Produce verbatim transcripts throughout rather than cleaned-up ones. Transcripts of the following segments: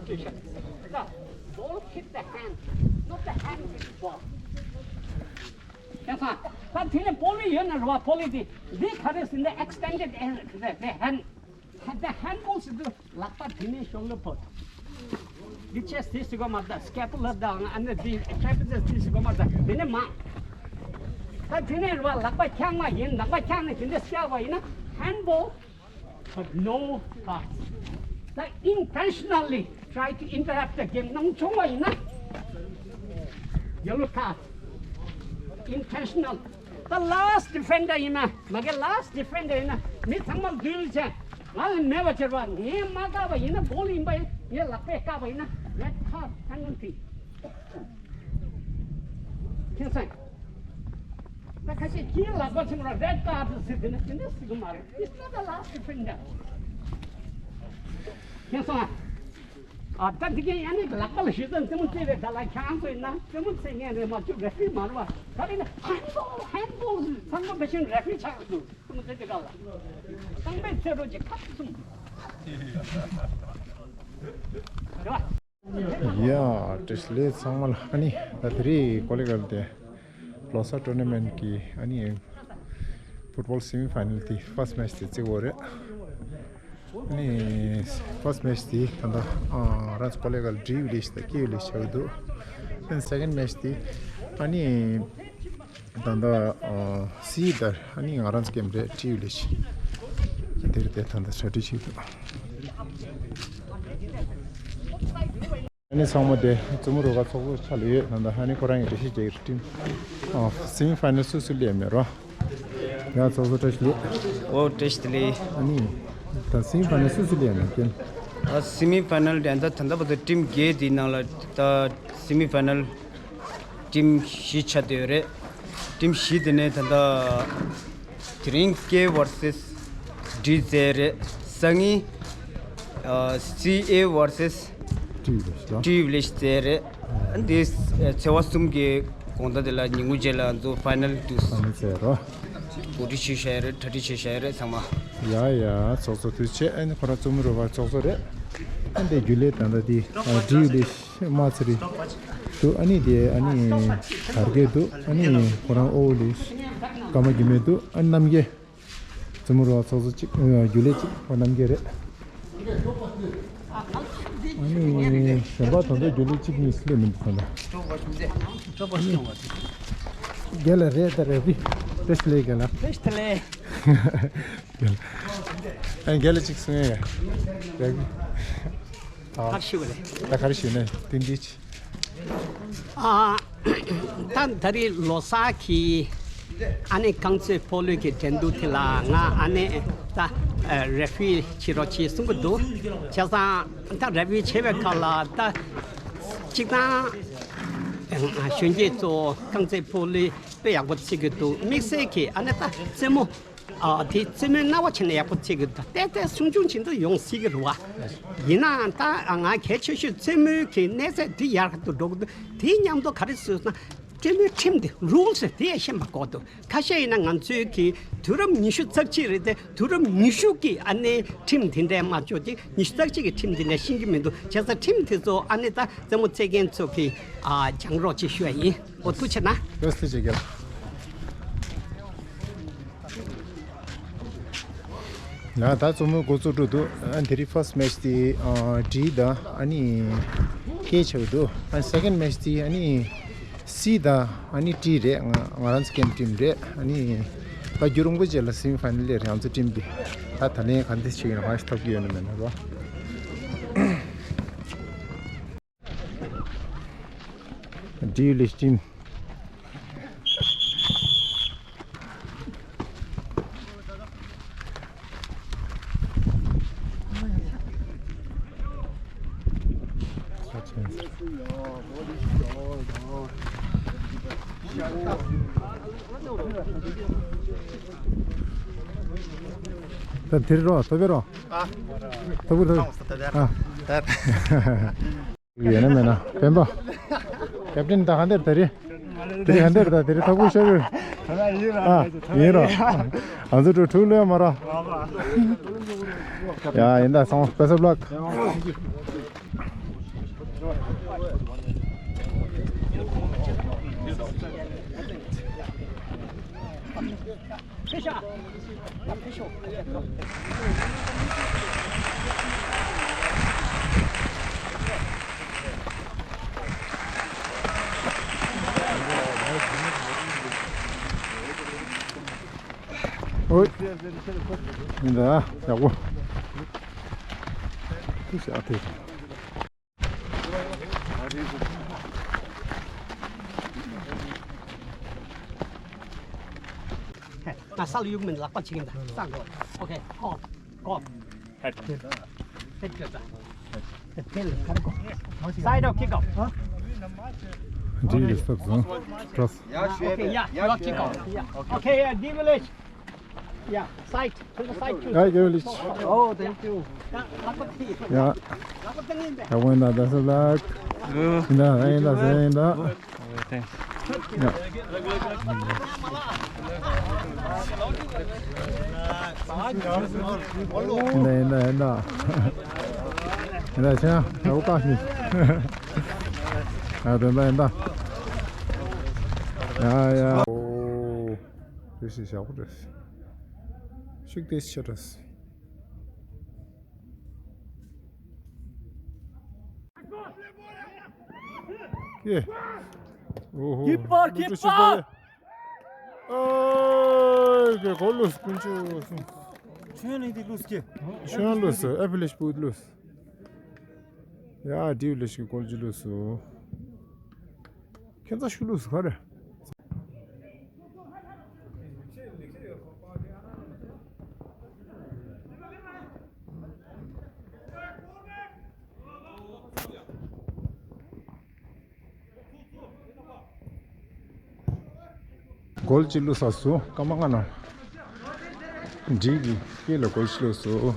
The ball hit the hand, not the hand hit the ball. ཁྱེད་ཚང་། ད་དེ་ནས་པོ་ལི་ཡོད་ན་རེད་བ། པོ་ལི་དེ་འདི་ག་རེ་ཟེར་ན། extended hand, the hand, the hand ball ཟེར་དུས་ལག་པ་དེ་ནས་ཤོག་ལ་ཕོག་འདི་ཆེ་སི་ཟེར་གོ་མ་ད། སྐེ་པུ་ལ་དང་ཨ་ནི་འདི་ཊེ་ར་པེ་ཛི་ཟེར་གོ་མ་ད། དེ་ནས་མ། ད་དེ་ནས་རེད་བ། ལག་པ་འཁྱག་མ་ཡིན། ལག་པ་འཁྱག་ནས་དེ་འདྲ་བསྐྱལ་བ་ཡིན་ན་hand ball, but no card. ད་intentionally try to interrupt the game གནང་བྱུང་བ་ཡིན་ན་yellow card. Intentional. ད་last defender ཡིན་ན། མ་གི་last defender ཡིན་ན་མི་ཚང་མ་འདུལ་བྱས་ང་ལ་མེད་པ་བྱེད་པ། ངས་མ་བཀག་པ་ཡིན་ན། བོལ་ཡིན་པ་ཡིན། ངས་ལག་པས་བཀག་པ་ཡིན་ན་red card penalty. ཁྱེད་ཚང་། ད་ཁ་ཤས་ཀྱིས་ལག་པ་ཆེན་པོ་ལ་red card ཟེར། དེ་ནི་དེ་འདྲ་ཟེར་གི་མ་རེད། It's not the last defender. ཁྱེད་ཚང་ཨ། ད་འདི་གའི་ཡང་ནི་ལག་པ་ལ་ཞུ་ཙང་རྩེད་མོ་རྩེ་བའི་ག་ལ་ཁྱང་ཚོ་ཡིན་ན་རྩེད་མོ་རྩེ་མཁན་རེད་མ་གཏོགས་རེ་ཧྥི་རི་མ་རེད་བ། ད་རེད་ན་hand ball, hand ball ཚང་མ་བེད་སྤྱོད་རེ་ཧྥི་རི་ཆགས་འདུག་རྩེད་མོ་རྩེ་དེ་ག་ལ་རྐང་པའི་རྩེ་རོ་གཅིག་ཁ་ཐུག་སོང་འདུག་རེད་བ། ཡ། བཀྲ་ཤིས་བདེ་ལེགས་ཚང་མ་ལ། ཨ་ནི་ད་དེ་རིང་ཀོ་ལི་གྷལ་དེ་ལོ་ས་ཊོར་ན་མེན་ཊི་གི་ཨ་ནི་ཕུཊ་བོལ་སེ་མི་ཕའི་ནལ་དེ་ཕར་སི་མེ་ཆི་དེ་རྩེ་གི་ཡོད་རེད། ཨ་ནི་ཕར་སི་མེ་ཆི་དེ་ད་ལྟ་ཨ་རང་ཚོ་ཀོ་ལི་གྷལ་ཌི་ཝི་ལེཇ་དང་ཀེ་ཝི་ལེཇ་ཆགས་ཀྱི་འདུག་ཨ་ནི་སེ་ཀེན་ཌི་མེ་ཆི་དེ་ཨ་ནི་ད་ལྟ་ཨ་སི་དང་ཨ་ནི་ང་རང་ཚོ་གེམ་རེད། ཌི་ཝི་ལེཇ་དེ་རེད་དེ། ད་ལྟ་གྲ་སྒྲིག་བྱེད་ཀྱི་འདུག་ཨ་ནི་ཚང་མ་དེ་རྩེད་མོ་རུ་ཁག་ཚོགས་གཙོ་ཆགས་ལ་ཡོད། ད་ལྟ་ཨ་ནི་ཁོ་རང་གི་འགྲེལ་བཤད་རྒྱག་གི་ཊིམ། ཨ་སེ་མི་ཕའི་ནལ་སུ་སུ་སླེབས་མེད་རོ། ཡ་ཚོགས་གཙོ་བཀྲ་ཤིས་བདེ་ལེགས། ཨོ་བཀྲ་ཤིས་བདེ་ལེགས། ཨ་ནི་ད་སེ་མི་ཕའི་ནལ་སུ་སུ་སླེབས་མེད་ཀྱེན། ཨ་སེ་མི་ཕའི་ནལ་དེ་ད་ད་ལྟ་བར་དུ་ཊིམ་བརྒྱད་དེའི་ནང་ལ་ད་སེ་མི་ཕའི་ནལ་ཊིམ་བཞི་ཆགས་བསྡད་ཡོད་རེད། ཊིམ་བཞི་དེ་ནས་ད་ལྟ་དེ་རིང་ཀེ་ཝར་སེས་ཌི་རྩེ་རེད། སང་ཉིན་ཨ་སི་ཨེ་ཝར་སེས་ཊི་ཝི་ལེཇ་རྩེ་རེད། འདི་ཚེས་པ་གསུམ་གྱི་དགོང་དག་དེ་ལ་ཉིན་གུང་རྗེས་ལ་ང་ཚོ་ཕའི་ནལ་དུས་ཨ་ནི་རྩེ་རོ། གོ་སྒྲིག་བྱས་བཞག་ཡོད་རེད། གྲ་སྒྲིག་བྱས་བཞག་ཡོད་རེད་ཚང་མ། ཡ་ཡ་ཚོགས་གཙོ་ཐུགས་རྗེ་ཆེ། ཨ་ནི་ཁོ་རང་རྩེད་མོ་རུ་ཁག་ཚོགས་གཙོ་རེད། ཨ་འདི་རྒྱུན་ལས་ད་ལྟ་དེ་ཨ་ཌི་ཝི་ལེཇ་དམར་ཚེ་རིང་འདུག་ཨ་ནི་དེ་ཨ་ནི་དར་རྒྱས་འདུག་ཨ་ནི་ཁོ་རང་ཨོ་ལི་ཀརྨ་འགྱུར་མེད་འདུག་ཨ་ནི་རྣམ་རྒྱལ་རྩེད་མོ་རུ་ཁག་ཚོགས་གཙོ་གཅིག་ཨ་རྒྱུན་ལས་གཅིག་ཁོ་རྣམ་རྒྱལ་རེད། ཨ་ནི་གཞན་པ་ད་ལྟ་རྒྱུན་ལས་གཅིག་གཉིས་སླེབས་མི་འདུག་ད་ལྟ་རྒན་ལགས་རེད། ད་རེད་པི་བཀྲ་ཤིས་བདེ་ལེགས། རྒན་ལགས་བཀྲ་ཤིས་བདེ་ལེགས། རྒན་ལགས་ཨ་རྒན་ལགས་གཅིག་གསུང་ཡ་ཡ་རེད་པི། ཨ་ག་རེ་ཞུ་གི་རེད། ད་ག་རེ་ཞུ་ན་དེ་འདི་ཅི། ཨ། ད་ད་རེས་ལོ་གསར་གྱི་ཨ་ནི་རྐང་རྩེད་སྤོ་ལོ་གི་འགྲན་བསྡུར་དེ་ལ་ང་ཨ་ནི་ད་རེ་ཧྥི་རི་བྱེད་རོགས་བྱེད་གསུང་གི་འདུག་བྱས་ཙང་ད་རེ་ཧྥི་རི་བྱེད་པའི་ཁ་ལ་ད་གཅིག་དང་གཞོན་སྐྱེས་ཚོ་རྐང་རྩེད་སྤོ་ལོ་དཔེ་ཡག་པོ་རྩེ་གི་འདུག་དམིགས་བསལ་གྱི་ཨ་ནི་ད་རྩེད་མོ། ཨ་དེ་རྩེད་མོའི་རྣ་བ་བྱས་ན་ཡག་པོ་རྩེ་གི་འདུག་ཏན་ཏན་སྲུང་སྐྱོང་བྱེད་འདོད་ཡོང་སྲིད་ཀྱི་རེད་བ། ཡིན་ནའང་ད་ང་གལ་ཆེ་ཤོས་རྩེད་མོའི་གི་གནས་ཚད་འདི་ཡར་དུ་འགྲོ་གི་འདུག་དེའི་མཉམ་དུ་ག་རེ་ཟེར་ན་རྩེད་མོའི་ཁྲིམས་དེ་རུལ་སི་དེ་ཡང་ཤེས་པ་དགོས་འདུག་ཁ་ཤས་ཡིན་ན་ང་ཚོའི་གི་དུས་རབས་ཉི་ཤུ་རྩ་གཅིག་རེད་དེ། དུས་རབས་ཉི་ཤུ་གི་ཨ་ནི་ཁྲིམས་དེ་འདྲས་མ་ལྕོགས་ཀྱི་ཉི་ཤུ་རྩ་གཅིག་གི་ཁྲིམས་དེ་འདྲས་ཤེས་ཀྱི་མི་འདུག་བྱས་ཙང་ཁྲིམས་དེ་ཚོ་ཨ་ནི་ད་རྩེད་མོ་རྩེད་མཁན་ཚོ་གི་ཨ་སྦྱང་རོགས་ཅིག་ཞུ་ཡ་ཡིན། འོ་ཐུགས་རྗེ་ཆེ་གནང་། ལགས་ད་རྩེད་མོ་འགོ་བཙུགས་འགྲོ་འདུག་ཨ་དེ་རིང་ཕར་སི་མེ་ཆི་དེ་ཨ་ཌི་དང་ཨ་ནི་ཀེ་ཆགས་འདུག་ཨ་སེ་ཀེན་ཌི་མེ་ཆི་དེ་ཨ་ནི་སི་དང་ཨ་ནི་ཊི་རེད། ང་ང་རང་ཚོ་ཀེམ་ཊིམ་རེད། ཨ་ནི་ད་རྒྱུན་རིང་པོ་རྗེས་ལ་སེ་མི་ཕའི་ནལ་སླེབས་རེད། ང་ཚོ་ཊིམ་དེ་ད་ད་ལན་ག་འདྲ་ཞིག་ཡིན་ན་ང་ཞིག་ཐོབ་ཀྱི་ཡོད་ན་མེད་ན་རོ། ཌི་ལིས་ཊིམ། ད་དེར་རོ། ཐོབ་པའི་རོ། ཨ། ཐོབ་གི་ཐོབ། ཨ། ད། ཡོད་ན་མེད་ན་སྤེན་པ། ཀེབ་ཏིན་ད་ག་འདིར་ད་རེད། དེ་རེད་ག་འདིར་ད་དེ་རེད། ཐག་པུ་ཤོར་རེད། ཨ་ཡིན་རོ། ཨ་ཚོ་ཀྲུ་ཀྲུ་ལོས་མ་རོ། ཡ་ཡིན་ད་སོང་། Best of luck། ཨོའི། ཡིན་ད། ཡག་པོ། ཐུགས་ཤ་ཐུགས། ང་ས་ལ་གཡུག་མིན། ལག་པ་བྱེད་ཀྱིན་ད། ས་འགྲོ། ཨོ་ཁེ། ཀོ། ཀོ། ཧེད། ཧེད་ཀྱི་ད། ཧེད་ཀྱི་ད། སའི་ཌི་ཨོཕ་ཁིག་ཨོཕ། འདི་ཡི་སྟབས་བཟང་། ཁྲོས། ཨོ་ཁེ། ཡ། ཡ། ཡུ་ཨར་ཀིག་ཨོཕ། ཡ། ཨོ་ཁེ། ཡ། ཌི་ཝི་ལེཇ། Yeah, side. To the side, please. Hi, Gavin. Oh, thank you. Yeah. Yeah. Best of luck. Yeah. Thanks. Yeah. Oh. This is outrageous. Shake this shit us. Yeah. Oh, keeper, keeper. Oh, the goal was good. Shouldn't it lose? Shouldn't lose. Apple is good lose. Yeah, deal is good lose. ཁྱེད་ཚོ་ཤུ་ལུས་ག་རེ། གོལ་གཅིག་བླུགས་ས་སུ་ཀ་མ་ང་ན། འགྲིག་གི་སྐེ་ལ་གོལ་གཅིག་བླུགས་སོ།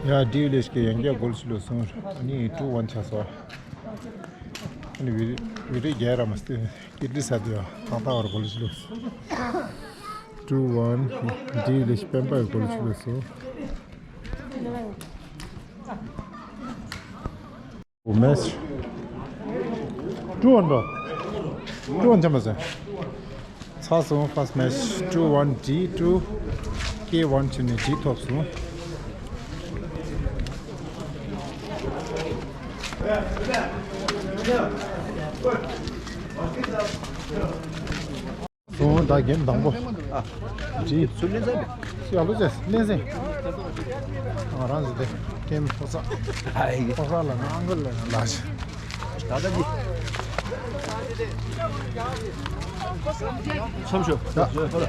ཡ། ཌི་ཝི་ལེཇ་གི་ཡང་བསྐྱར་གོལ་ཞིག་བླུགས་སོང་། ཨ་ནི་ཊུ་ཝན་ཆགས་སོང་། ཨ་ནི་བི་རི་བི་རི་རྒྱལ་ར་མ་སྟེ་ཀིད་ལི་ས་དེ་ཡ་ཏག་ཏག་བར་གོལ་ཞིག་བླུགས་སོང་། ཊུ་ཝན། ཌི་ཝི་ལེཇ་སྤེན་པ་ཡི་གོལ་ཞིག་བླུགས་སོང་། ཨོ། མེཆ་ཊུ་ཝན་འགྲོ། ཊུ་ཝན་ཆ་མ་ཟེར། ཚར་སོང་། ཕར་སི་མེཆ་ཊུ་ཝན། ཌི་ཊུ། ཀེ་ཝན་བྱས་ནས་ཌི་ཐོབ་སོང་། སོང་། ད་གེམ་དང་པོ། ཨ། ཅི། ཚུར་ལེན་ས་རེད། ཡ་ལོ་ཅེས་ལེན་སེ། ང་རང་ཟེར་ཏེ་གེམ་ཕོ་ས། ཨ་ཡི། ཕོ་ས་ལ་ང་ཨང་ཀལ་ལ་ང་ལ་ཞེ། ད་ལྟ་གི། མཚམས་ཤོག་ད། ཡ། བཀྲ་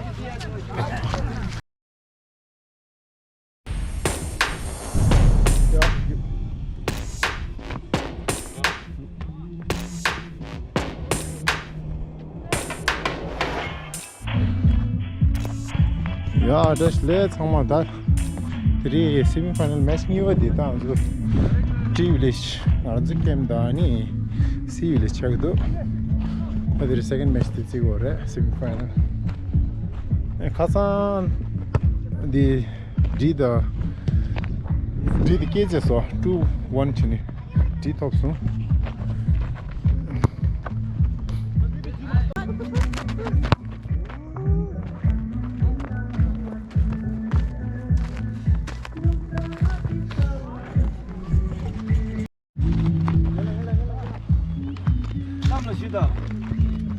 ཤིས་བདེ་ལེགས་ཚང་མ། ད་དེ་རིང་སེ་མི་ཕ་ནལ་མེཆ་གཉིས་པ་འདི་དང་ཚུར། སི་ཝི་ལེཇ། ང་རང་ཚོ་ཀེམ་དང་ནི་སི་ཝི་ལེཇ་ཆགས་ཀྱི་འདུག་ཨ་དེ་རེད། སེ་ཀེན་མེ་ཆི་དེ་རྩིས་དགོས་རེད། སེ་མི་ཕའི་ནལ། ཨེ་ཁ་སང་འདི་འདི་ད་འདི་དེ་སྐྱེས་ཚེ་སོ་ཊུ་ཝན་བྱས་ནས་འདི་ཐོབ་སོང་།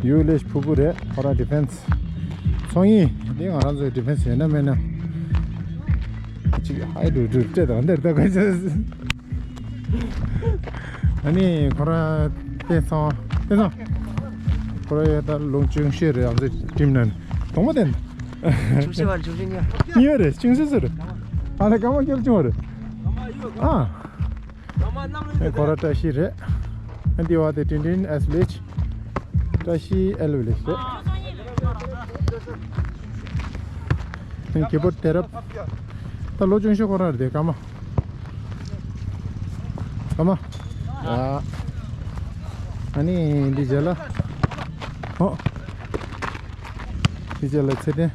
ཡུ་ལེ་ཤི་ཕུ་བོ་རེད། ཁོ་རང་ཌི་ཕེན་སི་ཚོང་ཡིན། འདི་ང་རང་ཚོའི་ཌི་ཕེན་སི་ཡོད་ན་མེད་ན་ཅིག་ཧའི་ཌུ་ཌུ་སྤྲད་དང་འདིར་ལྟ་དགོས། ཨ་ནི་ཁོ་རང་བསྟན་སོང་། བསྟན་སོང་། ཁོ་རང་ཡ་ད་ལོ་ཆུང་ཤོས་རེད། ང་ཚོའི་ཊིམ་ནང་ནས་དང་པོ་བསྟན། ཆུང་ཤོས་བར་ཆུང་ཤོས་གཉིས། གཉིས་རེད། ཆུང་ཤོས་སུ་རེད། ཨ་ལེ་སྐར་མ་ཁྱོད་ཆུང་བ་རེད། ཨ། ཨེ་ཁོ་ར་བཀྲ་ཤིས་རེད། ཨ་འདི་བ་དེ་ཏིན་ཏིན་ཨེས་ལེ་ཆི། བཀྲ་ཤིས་ཨེལ་ཝི་ལེ་ཆི་རེད། ཨ་ཁེ་པོ་དེ་རབ། ད་ལོ་ཆུང་ཤོས་ཁོ་ར་རེད་དེ་སྐར་མ། སྐར་མ། ཡ། ཨ་ནི་འདི་རྗེས་ལ། ཨོ། འདི་རྗེས་ལ་ཚེ་བརྟན།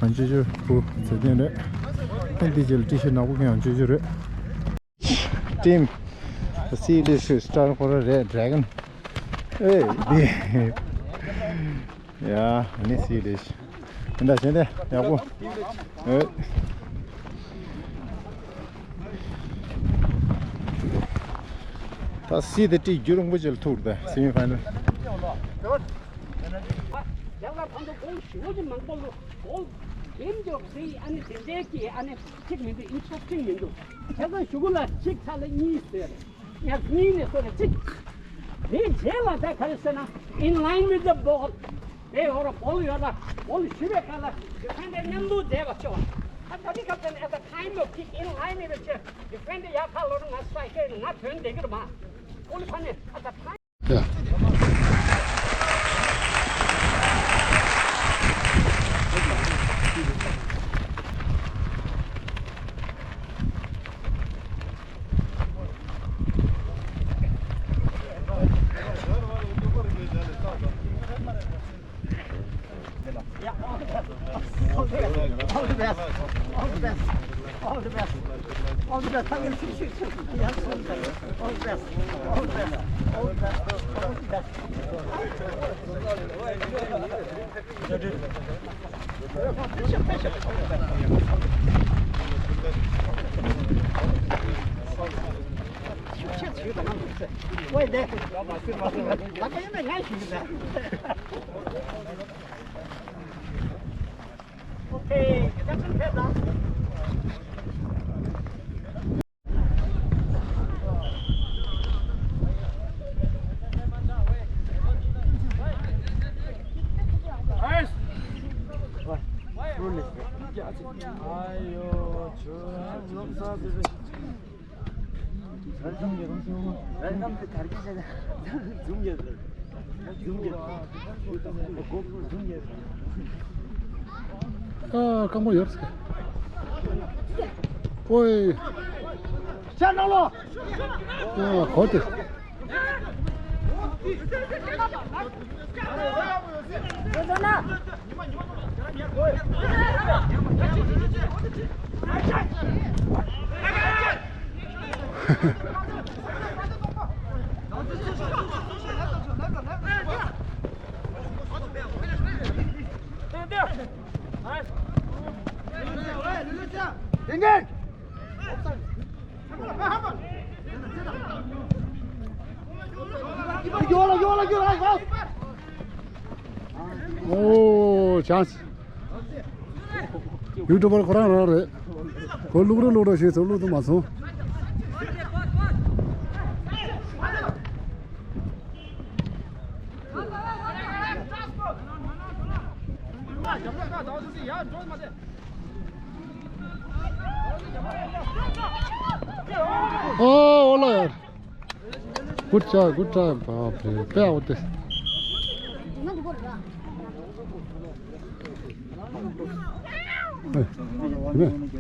ང་ཅོ་ཅོ་བུ་ཚེ་བརྟན་རེད། ཨ་འདི་རྗེས་ལ་ཏི་ཤི་ནག་པོ་ཁྱེད་ང་ཅོ་ཅོ་རེད། ཊིམ། སི་ལི་ཤུ་སི་ཊར་ཁོ་ར་རེད། ཌེ་གོན། ཨེ་འདི། ཡ་ནི་སི་ལི་ཤུ། འདི་འདྲ་བྱས་ཏེ་ཡག་པོ། ཨེ། ད་སི་དེ་ཏི་རྒྱུ་རིང་པོ་ཅིག་ལ་ཐུག་རེད། སེ་མི་ཕའི་ནལ། རྒྱབ་ལ་ཕན་ཐོགས་གོང་ཞུ་གི་མང་པོ་ལོ། གོང་རྒྱབ་འཇོག་སི་ཨ་ནི་དེ་འདྲའི་གི་ཨ་ནི་གཅིག་མི་འདུག་ཨིན་ཊི་རེ་སི་ཊིང་མི་འདུག་བྱས་ཙང་གཞུག་གུ་ལ་གཅིག་ཚར་ལ་གཉིས་ཟེར། ཡང་གཉིས་ནས་ཟེར་གཅིག་དེའི་རྗེས་ལ་ད་ག་རེ་ཟེར་ན། In line with the ball. དེ་ཡོད་ར་བོལ་ཡོད་ར། བོལ་ཞུ་བའི་ཁ་ལ་ཌི་ཕེན་ཌར་མཉམ་དུ་བསྡད་པ་ཆོག་ཨ་ད་ནི་ཁ་ཚན་at the time of kick in line ནས་བྱས་ཌི་ཕེན་ཌར་ཡར་ཁ་ལོ་རུ་ང་སི་ཊ་རའི་ཀར་ང་ཐོན་བསྡད་ཀྱི་རེད་མ། ཨོ་ལི་ཕ་ནས་at the time. Yeah. Yeah, all the best. All the best. All the best. All the best. All the best. All the best. All the best. All the best. All the best. All the best. ཨ། རྐང་པ་ཡོད། ཨོའི། ཤ་ནང་ལོ། ཨ། གོ་དེ། ཨོ། ཆཱན་སི། ཡུ་ཊུབ་པར་ཁོ་རང་རང་རེད། ཁོ་ལུག་རེ་ལུག་རེ་བྱས་ཚོ་ལུག་ཏུ་མ་སོང་། ཨོ། ཨོ་ལ་ཡར། Good job, good job. ཨ་ཕེ་ཕེ་ཨའུ་ཏེ། ཨེ། ཨེ།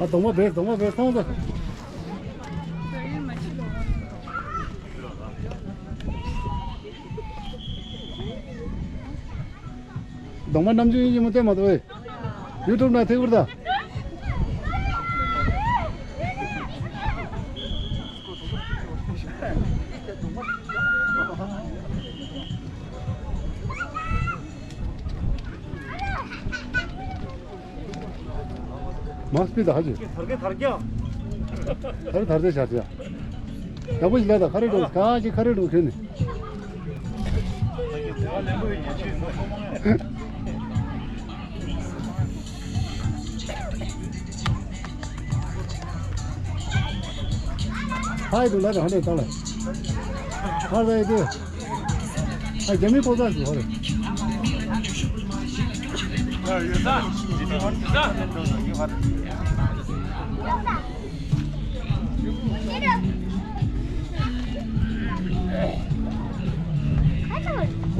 ཨ། གདོང་པ་བེས། གདོང་པ་བེས། སོང་ཙང་། གདོང་པ་ནམ་རྒྱུན་ཡིན་མོ་བལྟས་མ་ཐུབ་བས། ཡུ་ཊུབ་ནང་ཐེག་པར་ད། མ་སྤི་ད་ཧ་ཅི། དར་གྱི་དར་རྒྱ། དར་དར་དེ་ཤར་ཡ། ཡག་པོ་ཞིག་ལས་ད། ཁ་རེ་འགྲོ། གང་ཅི་ཁ་རེ་འགྲོ་ཁྱོད་ནི། ཕའི་དུ་ལ་ར་ཧ་ནས་བཏང་ལ། ཧ་ར་ཡི་དུ། ཨ། རྒྱ་མི་ཕོ་གསར་ཞིག་ཧོ་རེད།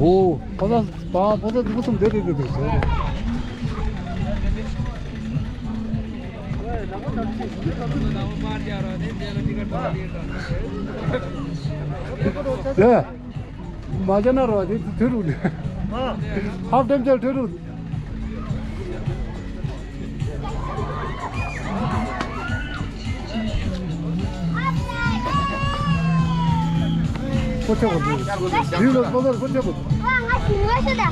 ཨོ། ཕོ་གསར་པ། ཕོ་གསར་འདུག་གསུམ་བསྡད་བསྡད་བསྡད་བསྡད། ཡ། མ་བྱས་ན་རོ་དེ་དུས་རུ་ནས། ཧབ་ཏེམ་ཅལ་དུས་རུ། ཁོ་ཆེ་བ་འདུག་དེ་ལ་ཁོ་ལ་ཁོ་ཆེ་བ། ང་ང་ཞིག་ང་ཤོད་ད།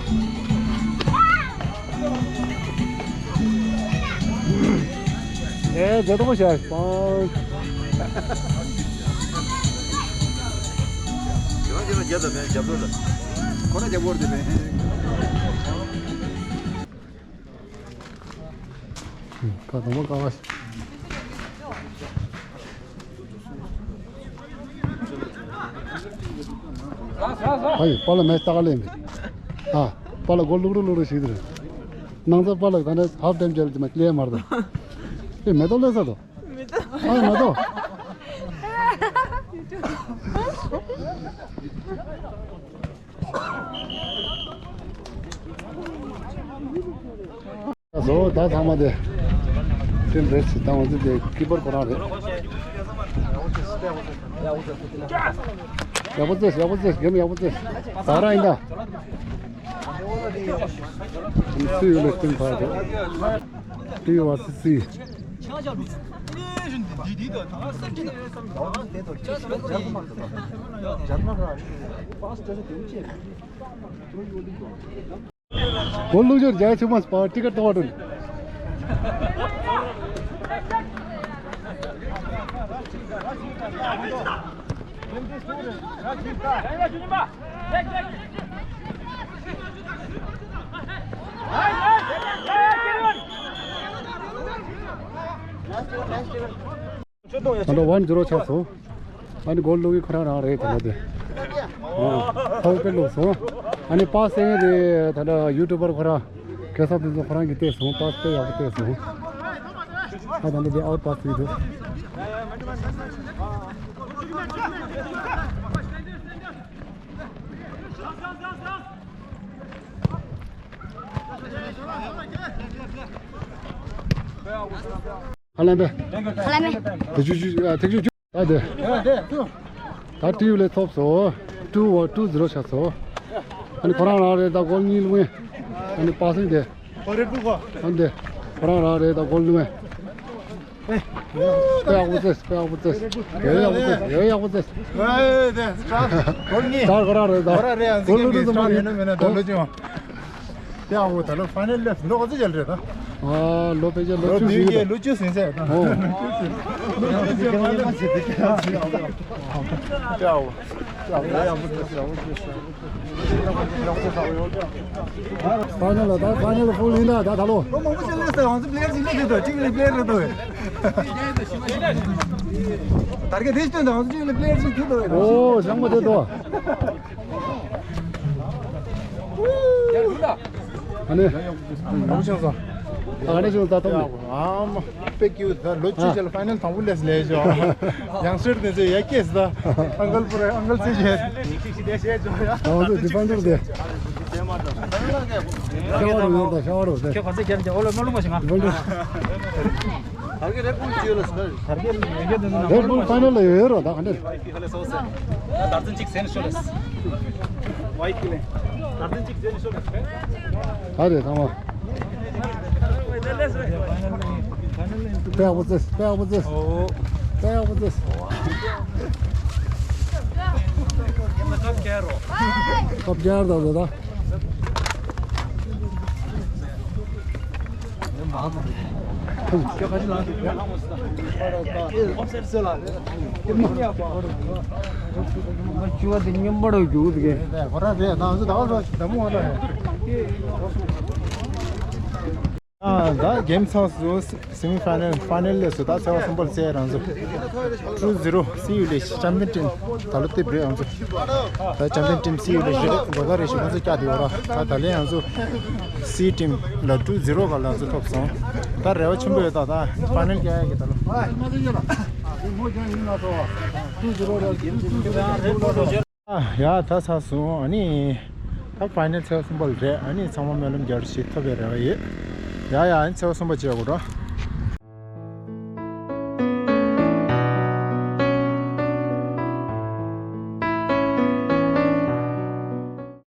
ཨེ། རྒྱ་དོ་མ་ཤ་པང་། ཡང་ཅི་ན་རྒྱ་དོ་མེད། རྒྱབ་དོ་ལ་ཁོ་ན་རྒྱབ་བོར་དེ་མེད། ཁ་དང་པོ་ཀ་བ། ཨ་ཡི་པཱ་ལགས་མེ་སྟག་ལེན་མེད། ཨ། པཱ་ལགས་སྒོ་བླུག་རུ་བླུག་རུ་ཞིག་དེ་རེད། ནང་ཚ་པཱ་ལགས་ད་ནས་ཧབ་ཏེམ་ཅལ་དེ་མ་ལས་མར་དང་། ཨེ། མེ་ཏོག་ལས་ས་དོ། མེ་ཏོག་ཨ། མེ་ཏོག་བཟོ་ད་ཚང་མ་དེ། དེ་འདྲ་ཞིག་བཏང་བ་དེ་ཀི་པར་ཁོ་རང་རེད། ཡག་པོ་བཙལ། ཡག་པོ་བཙལ། གེམ་ཡག་པོ་བཙལ། ད་རང་ཡིན་ད། སུ་ཡོད་ལ་སྟོན་ཕར་དུ། ཏི་བ་སི་སི། གོ་ལུག་ཞོར་རྒྱ་ཆུ་མ་སྤར་ཏི་ཀ་ཏོ་བ་ཏོ། ད་ལྟ་ཝན་ཛི་རོ་ཆགས་སོང་། ཨ་ནི་གོལ་ལོག་གི་ཁོ་རང་རང་རེད་ད་ལྟ་དེ། ཨ། ཧོ་པེ་ལོག་སོང་། ཨ་ནི་པཱ་སེ་ཡེ་རེད་ད་ལྟ་ཡུ་ཊུ་བར་ཁོ་རང་། གེ་སར་དེ་ཚོ་ཁོ་རང་གིས་བལྟས་སོང་། པཱ་སེ་ཡག་པོ་བལྟས་སོང་། ཨ་ད་ལྟ་དེ་ཨའུ་པཱ་སེ་ཡེ་འདུག་ཧ་ལམ་པས། ཧ་ལམ་པས། དེ་ཆུ་ཆུ་ཨ་ཐིག་ཆུ་ཆུ། ད་དེ། ད་ཏི་ཝི་ལས་ཐོབ་སོང་། ཏུ་ཝ་ཏུ་ཛི་རོ་ཆགས་སོང་། ཨ་ནི་ཁོ་རང་རང་རེད་ད་གོལ་གཉིས་ལུང་ཨེ། ཨ་ནི་པཱ་སེ་ཡེ་དེ། ཨ་ནི་དེ། ཁོ་རང་རང་རེད་ད་གོལ་ལུང་ཨེ། དཔེ་ཡག་པོ་བཙལ། དཔེ་ཡག་པོ་བཙལ། ཡོད་ཡག་པོ་བཙལ། ཡོད་ཡག་པོ་བཙལ། ཨེ་དེ་ཁོ་རང་རེད་ད། གོལ་ལུང་དུ་མ་རེད། ཡོད་ན་མེད་ན་ད་ལོ་ཅི་ཡོང་། དེ་ཨ་བོ་ད་ལོ་ཕ་ནལ་ལེབ་ལོ་ག་ཚོད་ཅལ་རེད་ད། ཨ་ལོ་ཕལ་ཆེར་ལོ་ལོ་བཅུ་བདུན་ཟིན་གྱི་རེད། ལོ་བཅུ་ཟིན་ཟེར་ད། ཨོ། ལོ་བཅུ་ཟིན་ཕ་ནལ་ལེབ་ཟིན་དེ་དེ་ཨ་བོ། ཕ་ནལ་ལ་ད་ཕ་ནལ་ལ་ཕུལ་ཡིན་ད་ད་ད་ལོ། ལོ་མང་པོ་ཅལ་ལེ་ཟེར་ང་ཚོ་པི་ལེ་ཡར་ཅིག་སླེབས་ཀྱི་འདུག་གཅིག་ལ་པི་ལེ་ཡར་རེད་འདུག་དར་རྒྱས་དེ་ཞིག་སྟོན་དང་ང་ཚོ་གཅིག་ལ་པི་ལེ་ཡར་ཅིག་ཐུག་འདུག་ཨོ་བཟང་པོ་དེ་འདུག་ཨ་ནི། ཨ་ནི་ཅུང་ཟད་ཐོག་ནས། ཨམ། དཔེ་སྐྱིད་ད་ལོ་བཅུ་ཅལ་ཕ་ནལ་དང་པོ་ལས་ལས་ཞོ། ཡང་སེར་དེ་ཚོ་ཡ་སྐྱེས་ད། ཨང་ཀལ་པུ་ར་ཨང་ཀལ་ཚེ་ཞེས། ད་བ་ཚོ་ཌི་ཕན་ཌར་དེ། ཤ་བ་རུ་ཡོང་ད་ཤ་བ་རུ་དེ། ཁྱེད་ཁ་ཚེ་ཁྱེད་ཀྱང་ཨོ་ལོ་མ་ལུང་མ་ཞིག་ང་། ཌི་ཕན་ཌར། Target Red Bull ཅི་ཡོད་ལ་ཟེར། Target Red Bull final ལ་ཡོད་རོ་ད་ག་འདྲ། White ཁི་ལེ། དར་ཚོན་གཅིག་ཟེར་ནས་ཤོད་ལ། White ཁི་ལེ། དར་ཚོན་གཅིག་ཟེར་ནས་ཤོད་ལ། ད་རེད་ཚང་མ། དཔེ་ཡག་པོ་རྩེས། དཔེ་ཡག་པོ་རྩེས། ཨོ། དཔེ་ཡག་པོ་རྩེས། སྐབས་བརྒྱར་ད་ད་ད། ད་གེམ་ཚགས་སུ་སེ་མི་ཕའི་ནལ་ཕའི་ནལ་ལས་སུ་ད་ཚེ་བ་གསུམ་པར་རྩེ་རང་ཚོ། Two zero see you later champion team ད་ལོ་ཏིབ་རེད་ང་ཚོ། ད་champion team see you later ལོ་ད་རེ་ཞིག་ང་ཚོ་བསྐྱར་དེ་བ་ར་ད་ད་ལན་ང་ཚོ་C team ལ་two zero ག་ལ་ང་ཚོ་ཐོབ་སོང་། ད་རེ་བ་ཆེན་པོ་ཡོད་ད་ད་ཕའི་ནལ་སྐྱེལ་ཡ་གི་ད་ལོ། ཡ་ད་ཚར་སོང་ཨ་ནི། ད་ཕའི་ནལ་ཚེ་བ་གསུམ་པ་ལ་རེད། ཨ་ནི་ཚང་མ་སྨོན་ལམ་རྒྱ་ཆེ་ཐོབ་པའི་རེ་བ་ཡོད། ཡ་ཡ་ཨ་ནི་ཚེ་བ་གསུམ་པ་བྱེད་དགོས་ར།